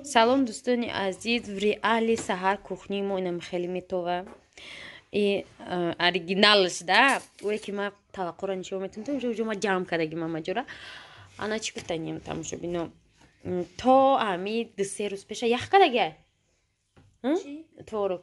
Салом, дӯстони азиз. В реали саҳар кухнии мо инам хеле метова. И оригиналш да, ое ки ма таваққуро нишон метунтам, уже ма ҷамъ кардаги ма маҷора. Ана чӣ гуфтанем, тамошобино, то ҳами 2-се рӯз пеша ях кардаги творог.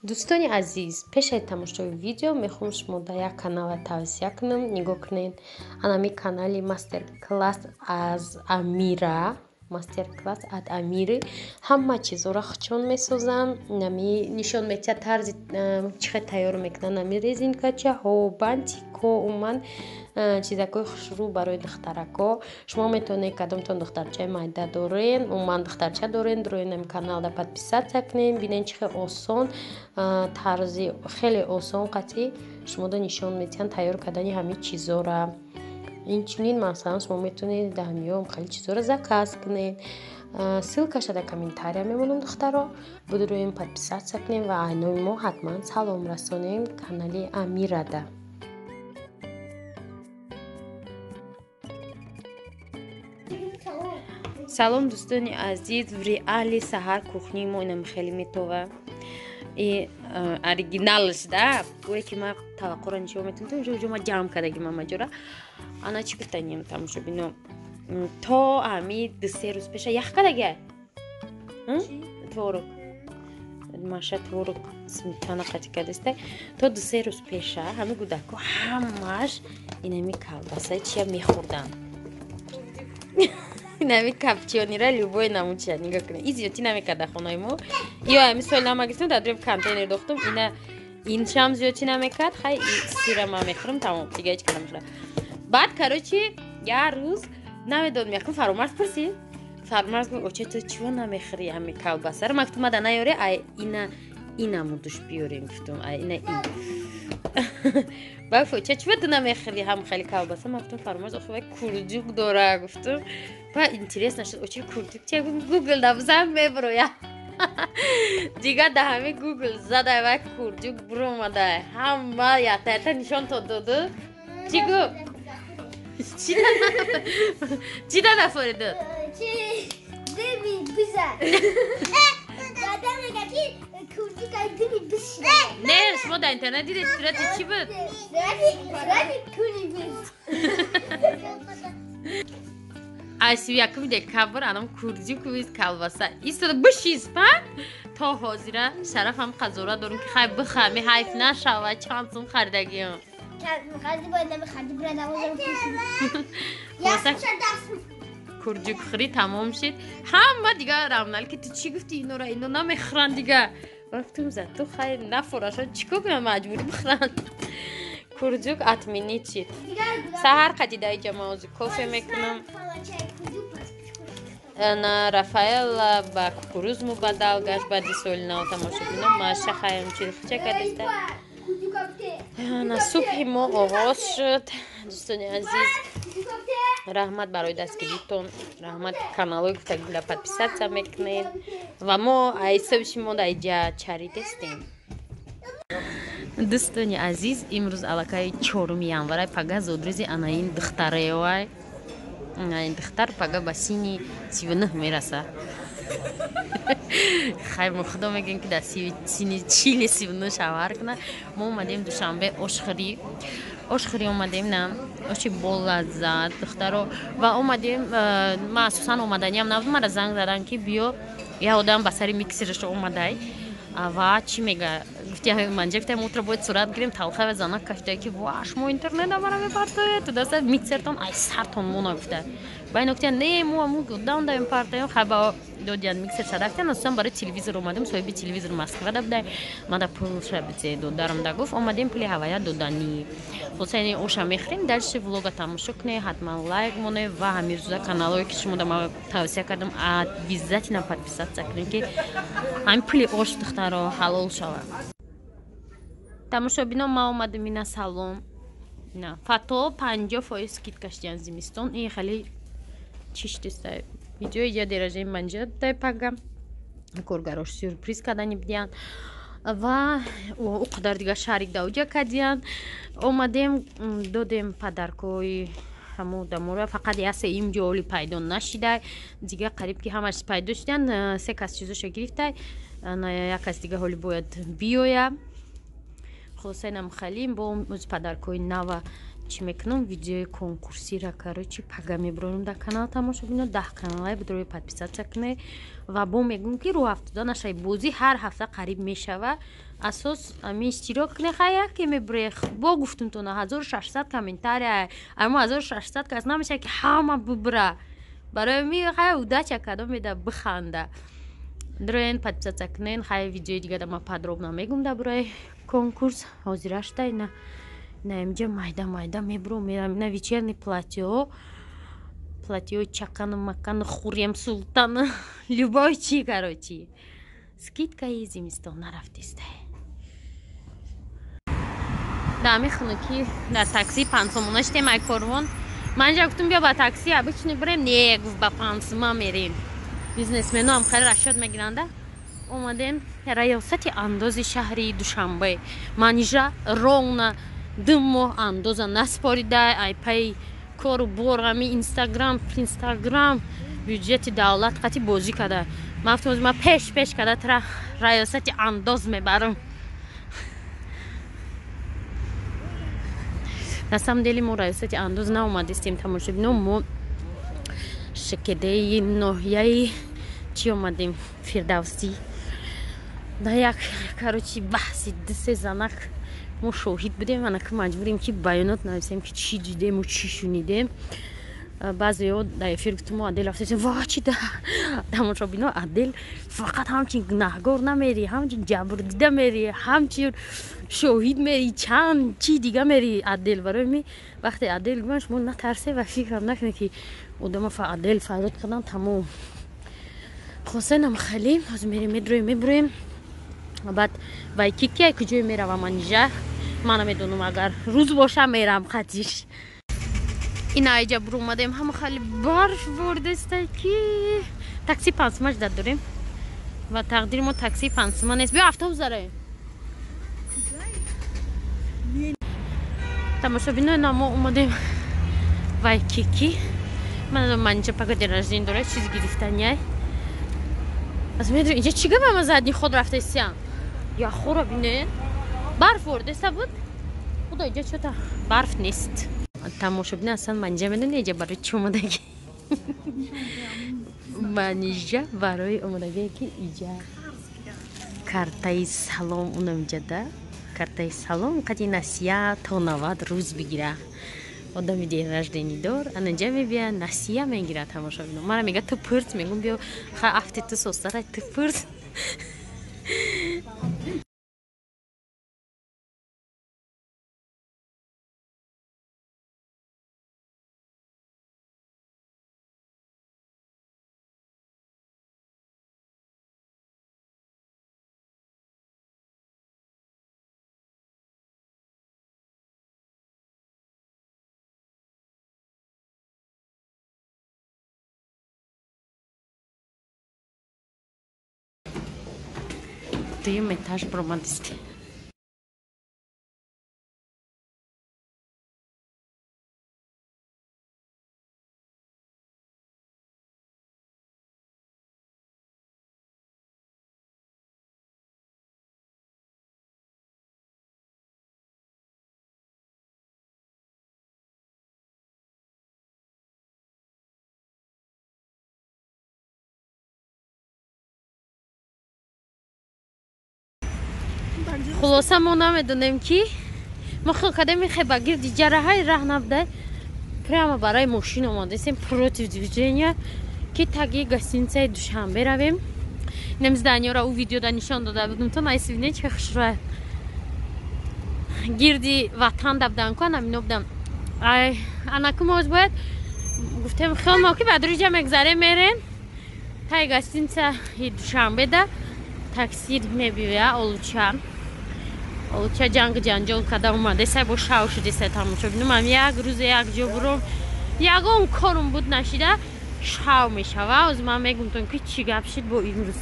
Дӯстони азиз, пешаи тамошои видео мехоҳам шумо дар як канала тавсия кунам. Нигоҳ кунед, анами канали мастер-класс аз Амира, мастер-класс от Амиры. Ҳама чизоро хучон месозанд, нами нишон метиҳад тарзи чӣ хел тайёр мекунанд нами резинкачаҳо, бантико, умуман чизакҳои хушрӯ барои духтарако. Шумо метавонед, кадомтон духтарчаи майда дорен, умуман духтарча дорен, дроен ами каналда подписаться кунед, бинед чӣ хел осон, тарзи хеле осон қатъи шумода нишон метиҳанд тайёр кардани ҳамин чизора. Инчунин, масалан, шумо метавонед дар ҳамиём хеле чизоро заказ кунед. Ссылкаша дар комментария мемонам, духтаро. Будроем, подписаться кунем ва айнои мо ҳатман салом расонем канали Амирада. Салом, дӯстони азиз. В реали саҳар кухнии мо инам хеле метова. И оригиналш да, ое ки ма таваққуро нишон метунтам, уже ма ҷамъ кардаги ма маҷора. Ана чӣ гуфтанем, тамошобино, то ҳами 2-се рӯз пеша ях кардаги творог, маша творог сметана қатӣ кардиста. То 2-се рӯз пеша ҳами гудако ҳамаш инами колбаса чия мехӯрданд, инами копчёныйра, любой намуча. Нигоҳ кунед, и зиёдтӣ намекарда хонаи мо. Ё ҳами сол намагирифтам, дар дури контейнер дохтум. Ина иншам зиёдтӣ намекард. Хай, сира ма мехӯрам, тамом, дига ҳеҷ кара намехӯрам. Баъд, короче, як рӯз намедонам, якум Фаромарз пурсид. Фаромарз гуфт: «Оча, ту чиво намехӯри ҳами колбасаро?» Ман гуфтум: «Мада наёре, ай ина инамудуш биёрем», гуфтум, ай ина ин. Баъд гуфт: «Оча, чиво ту намехӯри ҳам хеле колбаса?» Ман гуфтум: «Фаромарз, охи вай курдюк дора», гуфтум. Баъд интересно шуд: «Оча, курдюк чи?» Гугл да бизан, меброя. Дигар да ҳами Гугл задай, вай курдюк буромадай, ҳама ята ята нишон то доду. Чӣ гуфт? Чӣ да нафориду? Дими биза. Баъдан мега ки курдюк ай дими биз шуда. Не, шумо дар интернет дидед, сурати чӣ буд? Сурати куни биз. Ай 31 декабр анам курдюк виз колбаса истода бишиспан. То ҳозира шарафам қазора дорум ки хай бихами, ҳайф нашава, чанд сум харидагиам. Хади бояд намехади бира навозам. Курдюкхӯрӣ тамом шид. Ҳама дигар равнал ки: «Ту чӣ гуфтӣ инора, ино намехӯранд дига?» Гуфтум: «За ту хай нафорашон, чӣ кор кунам, маҷбурӣ бихӯранд». Курдюк отменить шид. Саҳар қадида иҷа ман ҳозир кофе мекунам. На Рафаэлла ба кукуруз мубаддал гашт баъди соли нав, тамошобино. Маша хаям чилхча кардиста. На субҳи мо оғоз шуд. Дӯстони азиз, раҳмат барои дастгиритон, раҳмат, каналҳои гуфтагила подписаться мекунед ва мо ҳисоби шумо дар иҷа чаридестем. Дӯстони азиз, имрӯз аллакай 4 январай, пага зодрӯзи ана ин духтареовай. Ин духтар пага ба синни 39 мерасад. Хай, мо худо мегӯем, ки дар синни чили 39 шавҳар кунад. Мо омадем Душанбе ошхӯрӣ, ошхӯрӣ омадем, на оши болаззат, духтаро. Ва омадем, ман асосан омаданиам набуд, мара занг задан ки биё, як одам ба сари миксераш омадай. Ва чӣ мега, гуфти манҷа, гуфтам: «Утро бояд сурат гирем». Талхава занак кашида ки: «Ва, шумо интернета мара мепартоед, тудаса миксертон ай сартон мона», гуфта. Ба ин гуфтия: «Не, мо аму даун даем партоем». Хай, ба додиян миксер шарафтиян. Асосан барои телевизор омадем. Соҳиби телевизор Москвада будай, мада пулша бите додарам да гуфт. Омадем пули ҳавая доданӣ. Хулоса, ини оша мехӯрем. Дальше влога тамошо кунед, ҳатман лайк монед ва ҳамин рӯза каналҳое ки шумо да ма тавсия кардам, обязательно подписаться кунед, ки ҳамин пули ош, духтаро, ҳалол шавад. Тамошобино, ма омадам ина салон, на фато 50% скидка шудиян зимистон. Ин хеле чиштиста видеои ҷа деражаи манҷа дай пага коргарош сюрприз кардани бидиян. Ва ӯ қадар дига шарик да уҷа кардиян. Омадем, додем подаркҳои ҳамо одаморо, фақат як се имҷо оли пайдо нашидай, дига қариб ки ҳамаш пайдо шидан. Се кас чизоша гирифтай, як кас дига ҳоли бояд биёя. Хулоса, инам халим бо оз подаркҳои нава чӣ мекунам, видеои конкурсира, короче, пага мебиронам дар канал. Тамошо бино, 10 каналай бидрои подписаться кунед. Ва бо мегӯм, ки рӯ ҳафтода нашай, бозӣ ҳар ҳафта қариб мешава. Асос ами иштирок кунед. Хай, яке мебуре, бо гуфтумтона, 1600 комментария, амо 1600 кас намешава, ки ҳама бубра. Барои ми хай, удача кадом меда биханда. Дроен, подписаться кунед. Хай, видеои дигара ма подробно мегӯм дар бораи конкурс. Ҳозира шуда, ина на инҷа майда майда мебурам, мерам. Ина вечерний платьеҳо, платьеҳои чакану макану, Хурем Султан, любой чи, короче, скидкаи зимистон нарафтиста. Да мехунам, ки дар такси 5 сомона шидем. Ай корвон ман инҷа гуфтум, биё ба такси обычный бирем. Не, гуфт, ба 5 сума мерем. Бизнесменоам хари расчёт мегиранда. Омадем раёсати андози шаҳри Душанбе. Манижа ровно 2 моҳ андоза наспорида, ай паи кору бор, ами Инстаграм, Инстаграм, бюҷети давлат қати бозӣ карда. Ман гуфтам, ман пеш пеш карда тра раёсати андоз мебарам. На самом деле мо раёсати андоз наомадистем, тамошобино. Мо шкдеи ноҳияи чӣ омадем, Фирдавсӣ. Да як, короче, баҳси дусе занак мо шоҳид будем. Анаки маҷбурем, ки баёнот нависем, ки чӣ дидему чӣ шунидем. Баъзеҳо дар эфир гуфтум, мо отдел рафтем. Ва чи да тамошобино, отдел фақат ҳамчин гунаҳгор намери, ҳамчин ҷабрдида мери, ҳамчин шоҳид мери, чанд чи дига мери отдел. Барои ми вақте отдел гуман, шумо натарсе ва фикрам накунед, ки одама отдел фарёд кардан, тамом. Хосенам халим, ҳозир мерем, медроем, мебуроем. Баъд вайкики ай куҷое меравам, анижа ман намедонам. Агар рӯз боша, мерам қатиш. Ина айҷа буромадем, ҳама хали барф бордеста, ки такси 5 сума ждать дорем ва тақдири мо такси 5 сума нест. Биё, автобус дараем. Тамошобино, ина мо омадем Вайкики. Ман манҷа пага день рождения дора, чиз гирифтаняй. Аз медонам, инҷа чӣ гап, ама задний ход рафтаистиям. Яхора бинед, барф вордеста буд. Худо, инҷа чота барф нест. Тамошобино, аслан манҷа медони инҷа барои чӣ омадагӣ? Манижа барои омадагие, ки иҷа картаи салом, унам иҷада картаи салом қади насия то 90 рӯз бигира. Одами день рождения дор анаҷа мебия, насия мегирад. Тамошобино, мара мега, ту пурс, мегум, биё, ха, афти ту состара, ту пурс. Дуюм этаж баромадистем. Хулоса, мо намедонем, ки мо хел кардем, хе ба гирди ҷараҳаи раҳ набудай, прямо барои мошин омадастем, против движения, ки таги гостиницаи Душанбе равем. Инам зданиёро ӯ видеода нишон дода будум, то найсивине чи хушрӯя гирди ватан да будан ку, анамино будам. Анаку мо бояд гуфтем, хел мо ки ба дуриҷа мегзарем, мерем таи гостиницаи Душанбеда, такси мебиёя. Олуча, олуча ҷанг ҷанҷол карда омадеса, бо шав шудеса. Тамошо бинум, ам як рӯзе як ҷо буром, ягон корум буд нашида, шав мешава. Оз ман мегумтон, ки чӣ гап шид. Бо имрӯз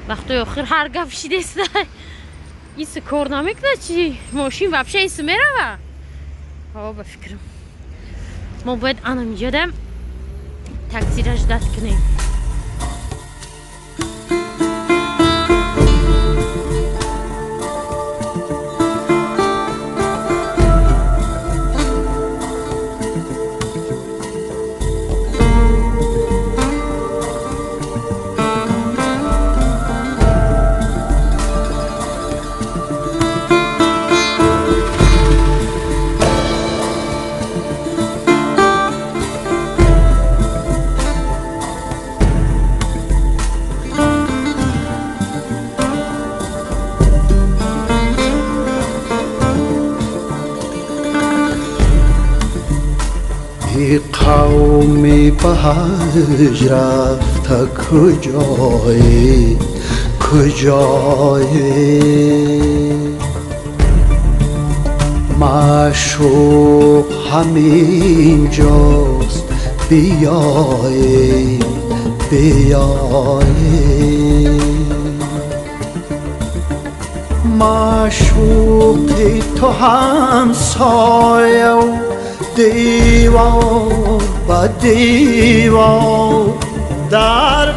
вақтои охир ҳар гап шидеста. Ис кор намекунад чи? Мошин вообще ис мерава? О, ба фикрам. Мо бояд анамиҷода таксира ждать кунем. قومی به حج رفته کجایی کجایی معشوق همینجاست بیایی بیایی معشوقی تو همسایه دیوار با دیوار در